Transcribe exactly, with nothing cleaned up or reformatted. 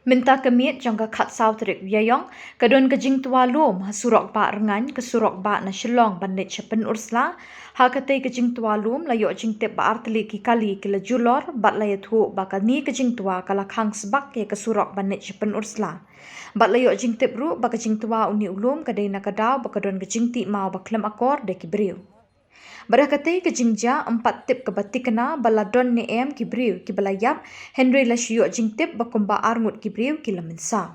Mynta ka miet jong ka khatsaw tarik u Ïaïong, ka don ka jingtwa lum ha surok bah Rngaiñ, ka surok bah na Shillong ban leit sha Pynursla. Ha katei ka jingtwa lum la ïoh jingtip ba artylli ki kali ki la julor bad la ïathuh ba kane ka jingtwa ka la khang sbak ïa ka surok ban leit sha Pynursla. Bad la ïoh jingtip ruh ba ka jingtwa une u lum ka dei na ka daw ba ka don ka jingtih maw ba khlem akor da ki briew. Bad ha katei ka jingjia ym pat tip kaba thikna ba la don ne em ki briew kiba la ïap, hynrei la shu ïoh jingtip ba kumba arngut ki briew ki la mynsaw.